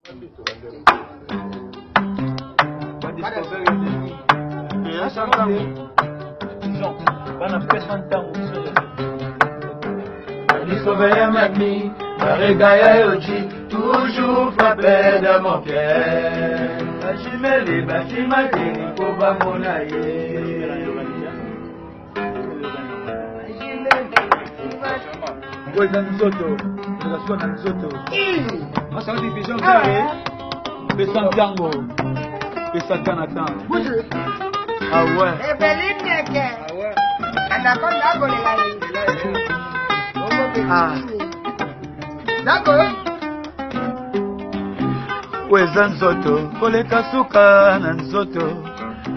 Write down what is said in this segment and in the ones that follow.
Découvert ma vie, Barigaya Yoji, toujours frappé de mon cœur. Bashimeli, bashimateli, po bamona ye. Ngo eza nzoto, relation na nzoto. Masanga division vere. Pesa ntango. Pesa temps na temps. Ah ouais. Eveline Neke. Anaconda akolela ye. Ah. Dako. Oyo eza nzoto koleka suka na nzoto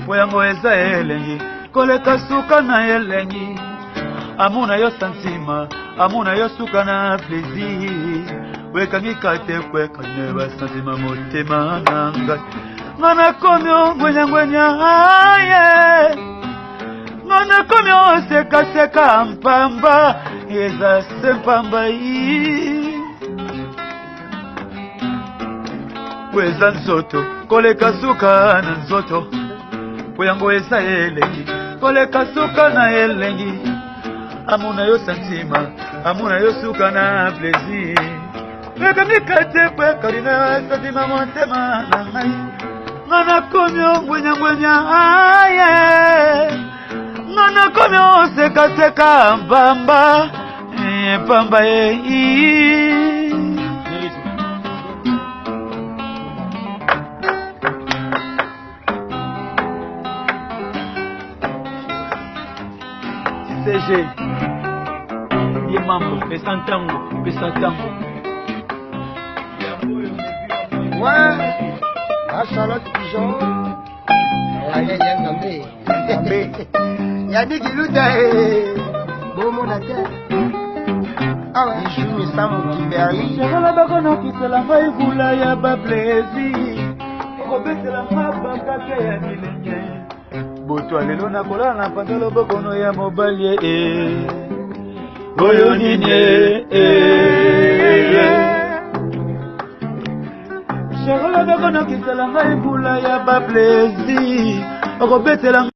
po yango eza elengi koleka suka na elengi amona yo santima amona yo suka na plaisir oyekangi kate kwekane basantima motema na ngai nga nakomi ongwenyangwenya aye nga nakomi osekaseka mpamba eza se mpamba yi po eza nzoto koleka suka na nzoto po yango eza elengi koleka suka na elengi amona yo santima amona yo suka na plaisir ekangi kate po ekalina santima motema na ngai nga nakomi ongwenyangwenya aye nga nakomi osekaseka mpamba pamba ye CG ye mambo pesa ntango pesa ntango. Ouais. La Charlotte Pigeon. Aye, ya Nzambe. Nzambe. Yannick Luta. Bomona te. Awa. Bijou Misamu Kimberly. Shakola bakonokisela ngai vula ya baplaisir okobetela nga bakake ya bilenge botwa lelo nakolala na panza lobokono ya mobali e oyo nini e Shakola bakonokisela ngai vula ya baplaisir okobetela.